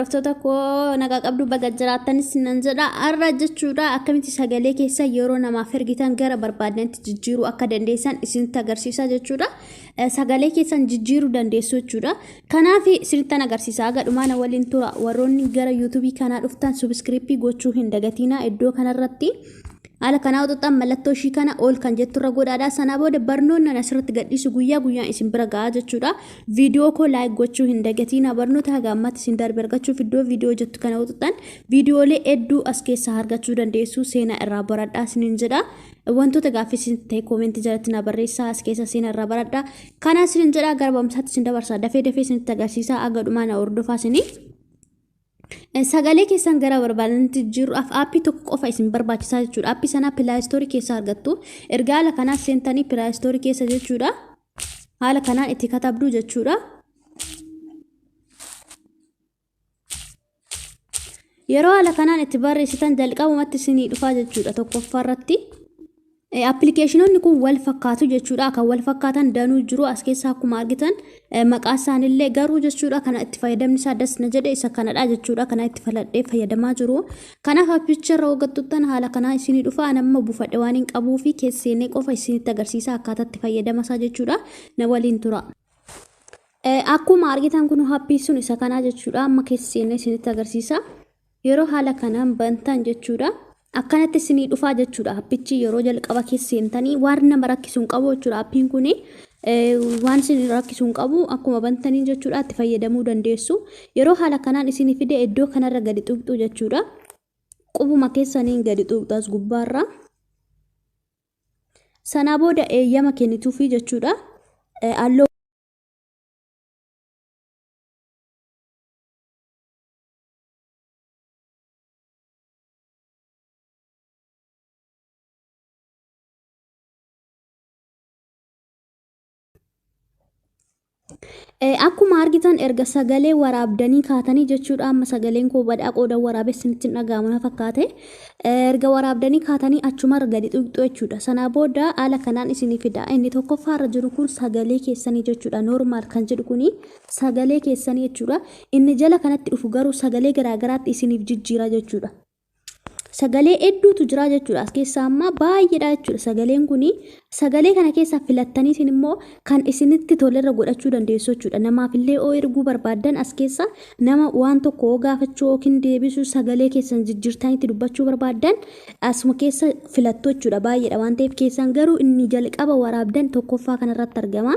Hordoftoota koo, nagaa qabdu? Baga jiraattanis nan jedha. Har'a jechuudha, akkamitti sagalee keessa yeroo namaaf ergitan gara barbaadanitti jijjiiruu akka dandeessan isinitti agarsiisa jechuudha. Sagalee keessan jijjiiruu dandeessu jechuudha. Kanaaf isinittan agarsiisa, haga dhumaa na waliin tura. Warroonni gara YouTubeii kanaa dhuftan subscribe gochuu hin dagatinaa. Iddoo kanarratti haala kanaa xuxxan mallattoo ishii kana ol kan jetturra godhaadha. Sanaa booda barnoonni ani asirratti gadhiisu guyyaa guyyaan isin bira gahaa jechuudha. Viidiyoo koo like gochuu hin dagatiina. Barnoota haga ammaatti isin darbe argachuuf iddoo viidiyoo jettu kana xuxxan viidiyoolee hedduu as keessaa argachuu dandeessu. Seenaa irraa baradhaa isiniin jedha. Wantoota gaaffii isin ta'e koomentii jalatti na barreessaa, as keessa seenaa irraa baradhaa. Kana isiniin jedha, gara barumsaatti isin dabarsa. Dafee dafee isinitti agarsiisa, haga dhumaa na hordofaa isinii. Sagalee keessan gara barbaadanitti jijjiiruudhaaf aappii tokko qofa isin barbaachisaa jechuudha. Aappii sana Play Store keessaa argattu. Erga haala kanaa seentanii Play Store keessa jechuudha. Haala kanaan itti katabdu jechuudha. Yeroo haala kanaan itti barreessitan jalqabumatti isinii dhufaa jechuudha tokkoffaa irratti. Appilikeeshinoonni kun wal fakkaatu jechuudha. Kan wal fakkaatan danuu jiru as keessa akkuma argitan, maqaa isaanillee garuu jechuudha. Kana itti fayyadamni isaa das na jedhe isa kanadha jechuudha. Kana itti faladhee fayyadamaa jiru. Kanaaf appicha irra hoggatuttan haala kanaa isinii dhufa. Ani amma buufadhe waan hin qabuu fi keesseenee qofa isinitti agarsiisa akkaataa itti fayyadama isaa jechuudha. Na waliin tura. Akkuma argitan kun appii sun isa kanaa jechuudha. Amma keessa seennee isinitti agarsiisa. Yeroo haala kanaan bantan jechuudha. Akkanatti isinii dhufaa jechuudha. Appichi yeroo jalqaba keessa seentanii waan nama rakkisu hin qabu jechuudha. Appiin kun waan isin rakkisu hin qabu, akkuma bantanii jechuudha itti fayyadamuu dandeessu. Yeroo haala kanaan isinii fide iddoo kanarra gadi tuqxu jechuudha. Qubuma keessaniin gadi tuqxu as gubbaarra. Sanaa booda eeyyama kennituufii jechuudha. Halluu Akkuma argitan erga sagalee waraabdanii kaatanii jechuudha. Amma sagaleen koo badhaa qooda waraabee isinitti hin dhaga'amu na fakkaate. Erga waraabdanii kaatanii achumarra gadi tuqxu jechuudha. Sanaa booda haala kanaan isinii fida. Inni tokkoffaarra jiru kun sagalee keessanii jechuudha. Normal kan jedhu kuni sagalee keessanii jechuudha. Inni jala kanatti dhufu garuu sagalee garaagaraatti isiniif jijjiira jechuudha. Sagalee hedduutu jira jechuudha. As keessaa amma baay'eedha jechuudha sagaleen kuni. Sagalee kana keessaa filattanii isin immoo kan isinitti tolerra godhachuu dandeessu jechuudha. Namaaf illee oo erguu barbaaddan as keessa nama waan tokko oo gaafachuu yookiin deebisuu sagalee keessan jijjiirtanii itti dubbachuu barbaaddan asuma keessa filattu jechuudha. Baay'eedha waan ta'eef keessan garuu inni jalqaba waraabdan tokkoffaa kanarratti argama.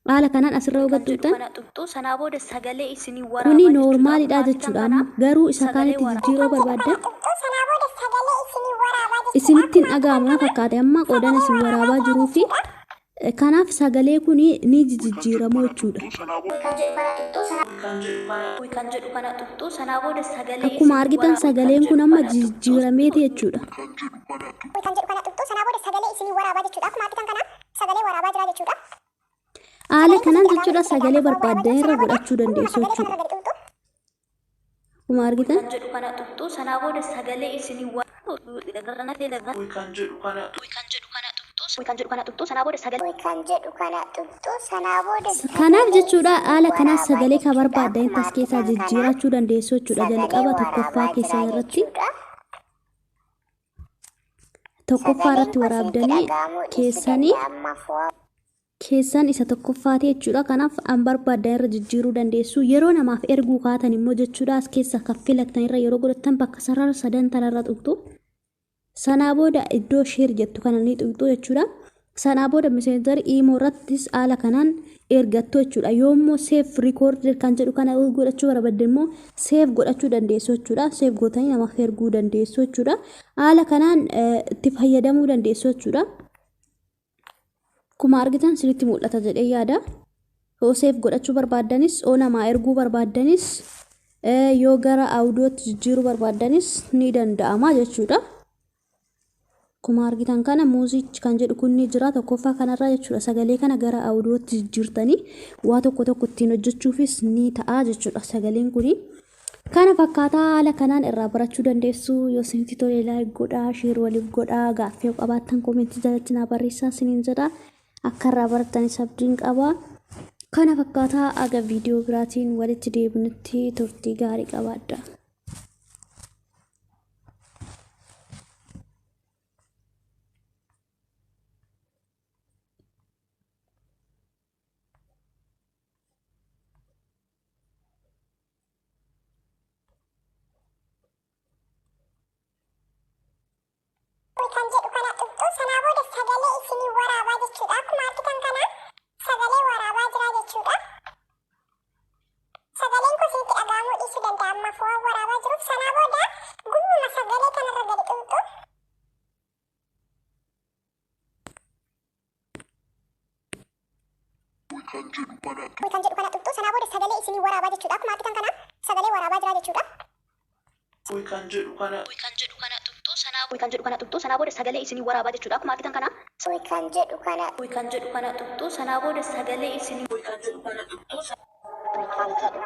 Haala kanaan asirra yoo kan jedhu tuqxan kana tuqxu, sanaa booda sagalee isinii kuni waraabaa jechuudha. noormaalidha Akkuma argitan jechuudha. kana Amma garuu isa sagalee kaanitti waraabaa. jijjiiruu barbaaddan isinitti hin dhaga'amu na fakkaate, amma qoodaan isin waraabaa jiruu fi kanaaf sagalee kun ni jijjiiramu jechuudha. Kan jedhu kana tuqxu, sanaa booda sagalee Akkuma isinii argitan waraabaa sagaleen kun amma jijjiirameeti jechuudha. Kan jedhu kana tuqxu, sanaa booda sagalee isinii waraabaa jechuudha. Akkuma argitan kana sagalee waraabaa jira jechuudha. Haala kanaan jechuudha sagalee barbaaddan irra godhachuu dandeessu jechuudha. Akkuma argitan kan jedhu kana tuqxu, sanaa booda sagalee isinii Kan jedhu kana kan jedhu kana tuqxu, kan jedhu kana tuqxu, sanaa booda sagalee Kan jedhu kana tuqxu, sanaa booda Kanaaf sagalee jechuudha isinii haala kanaan waraabaa sagalee kan jechuudha. barbaaddan Akkuma as keessaa argitan kana jijjiirachuu dandeessu jechuudha. sagalee Jalqaba tokkoffaa waraabaa jira keessan irratti jechuudha. tokkoffaa Sagaleen irratti koo isinitti waraabdanii dhaga'amuu dhiisuu keessanii danda'a ammaaf waa keessan isa tokkoffaati jechuudha. Kanaaf an barbaaddan irra jijjiiruu dandeessu. Yeroo namaaf erguu kaatan immoo jechuudha as keessa kan filattan irra yeroo godhattan bakka sarara sadan tanarra tuqxu. Sanaa booda iddoo share jettu kana ni tuqxu jechuudha. Sanaa booda Messenger, imo irrattis haala kanaan ergattu jechuudha. Yoo immoo save record kan jedhu kana godhachuu barbaadde immoo save godhachuu dandeessu jechuudha. Save gootanii namaaf erguu dandeessu jechuudha. Haala kanaan itti fayyadamuu dandeessu jechuudha. Akkuma argitan isinitti mul'ata jedhee yaada. Yoo save godhachuu barbaaddanis, yoo namaa erguu barbaaddanis, yoo gara audiyootti jijjiiruu barbaaddanis ni danda'ama jechuudha. Akkuma argitan kana music kan jedhu kun ni jira tokkoffaa kanarra jechuudha. Sagalee kana gara audiyootti jijjiirtanii waa tokko tokko ittiin hojjechuufis ni ta'a jechuudha sagaleen kuni. Kana fakkaataa haala kanaan irraa barachuu dandeessu. Yoo isinitti tole like godhaa, share waliif godhaa, gaaffii yoo qabaattan koomentii jalatti naa barreessaa isiniin jedha. Akka irraa barattanis abdiin qaba. Kana fakkaataa aga viidiyoo biraatiin walitti deebinutti turtii gaarii qabaadha. Kan jedhu kana tuqxu, sanaa booda sagalee isinii waraabaa jechuudha. Akkuma argitan kana sagalee waraabaa jira jechuudha. Sagaleen kun isinitti dhaga'amuu dhiisuu danda'a, ammaaf waan waraabaa jiruuf. Sanaa booda gubbuma sagalee kanarra gadi tuqxu. Kan jedhu kana Kan jedhu kana tuqxu, sanaa booda sagalee isinii waraabaa jechuudha. Akkuma argitan kana sagalee waraabaa jira jechuudha. Kan jedhu kana Kan jedhu kana tuqxu, sanaa kan jedhu kana tuqxu, sanaa booda sagalee isinii waraabaa jechuudha. Akkuma argitan kana Kan jedhu kana kan jedhu kana tuqxu, sanaa booda sagalee isinii kan jedhu kana tuqxu. Kan jedhu